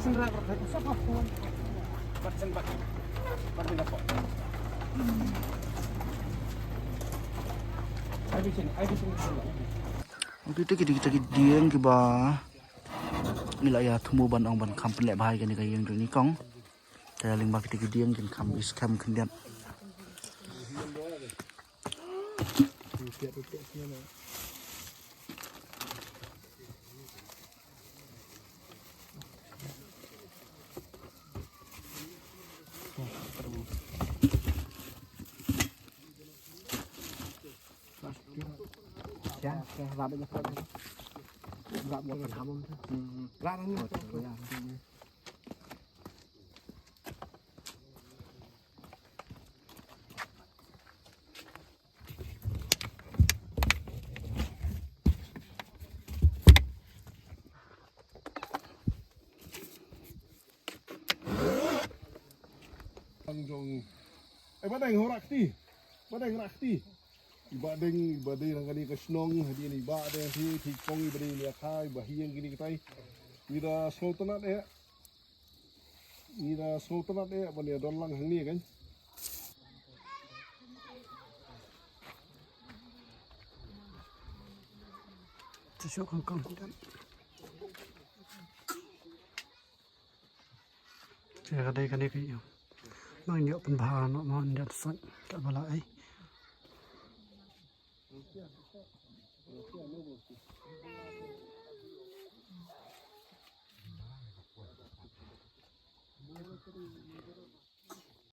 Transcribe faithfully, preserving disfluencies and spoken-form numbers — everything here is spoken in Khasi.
Kita kita kita ki dieng kiba ngi la ïa thmu ban ong ban kham pynleh bha ïa kane ka ïing jong ngi kong. Te lyngba kita ki dieng kin kham is kham khyndiat. Ang jong. Eh, Badeng, hora kti. Badeng, hora kti. I Badeng, i Badeng nang kani ka shnong, hadi ni Badeng, ti, ti kong i Badeng ni akai, ba hiang kini kitai. Ida sultanat eh. Ida sultanat eh, bani adon lang hang ni kan. Ti syok kong kong. Te ka dei kane ka ïing. Nang ïoh pynbha noh mo, ynda sait ka ba la ei.